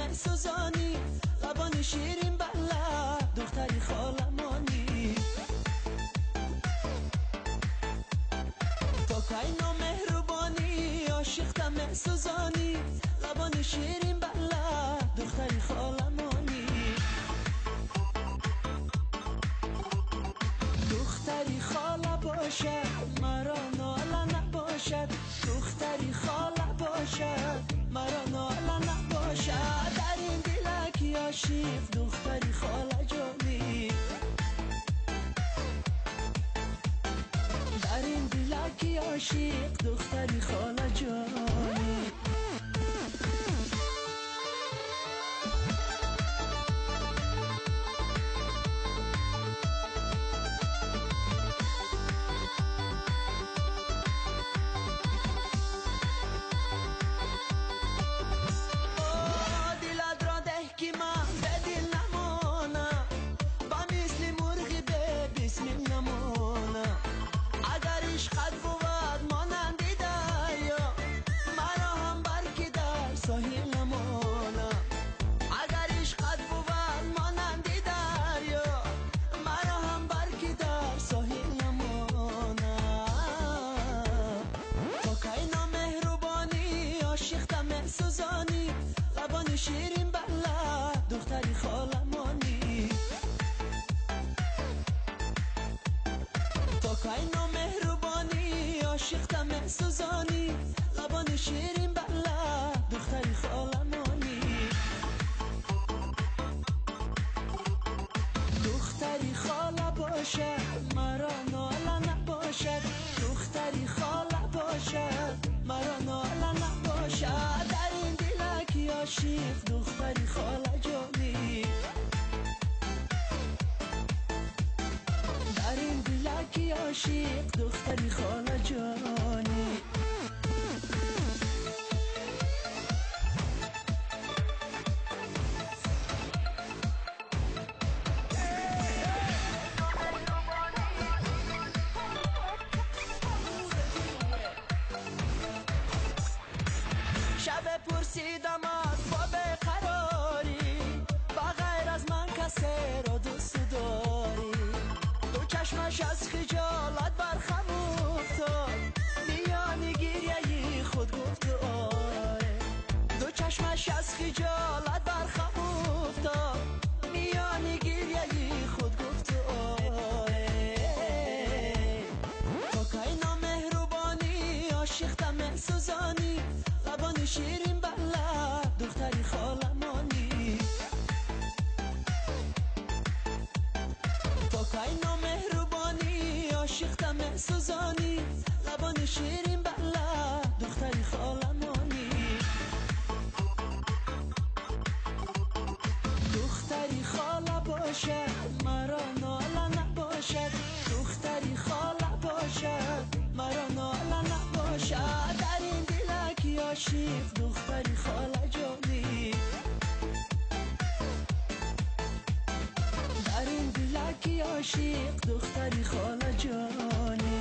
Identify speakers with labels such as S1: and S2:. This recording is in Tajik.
S1: месӯзонӣ, лабони ширин бала духтари холамонӣ. То кай номеҳрубонӣ ошиқта месӯзонӣ, лабони ширин бала духтари холамонӣ. Духтари хола бошад маро нола набошад, духтари хола бошад маро нола набошад. Дар ин дилаки ошиқ духтари хола ҷонӣ, дар ин дилаки ошиқ духтари хола ҷонӣ. Сӯзонӣ, лабони ширин бала духтари холамонӣ. То кай номеҳрубонӣ ошиқта месӯзонӣ, лабони ширин бала духтари холамонӣ. Духтари хола бошад маро нола набошад, духтари хола бошад маро нола набошад. Дар ин дилаки ошиқ духтари хола ҷонӣ, дар ин дилаки ошиқ духтари хола ҷонӣ. Шаб пурсидамат бо беқарорӣ, ба ғайр аз ман касеро дӯст дорӣ. Ду чашмаш аз хиҷолат бархам уфтод, миёни гиряи худ гуфт оре. Ду чашмаш аз хиҷолат бархам уфтод, миёни гиряи худ гуфт оре. То кай номеҳрубонӣ ошиқта месӯзонӣ, лабони ширин бала духтари холамонӣ. То кай номеҳрубонӣ ошиқта месӯзонӣ, лабони ширин бала духтари холамонӣ. Духтари хола бошад маро нола набошад, духтари хола бошад маро нола набошад. Дар ин дилаки ошиқ духтари хола ҷонӣ, дар ин дилаки ошиқ духтари хола ҷонӣ.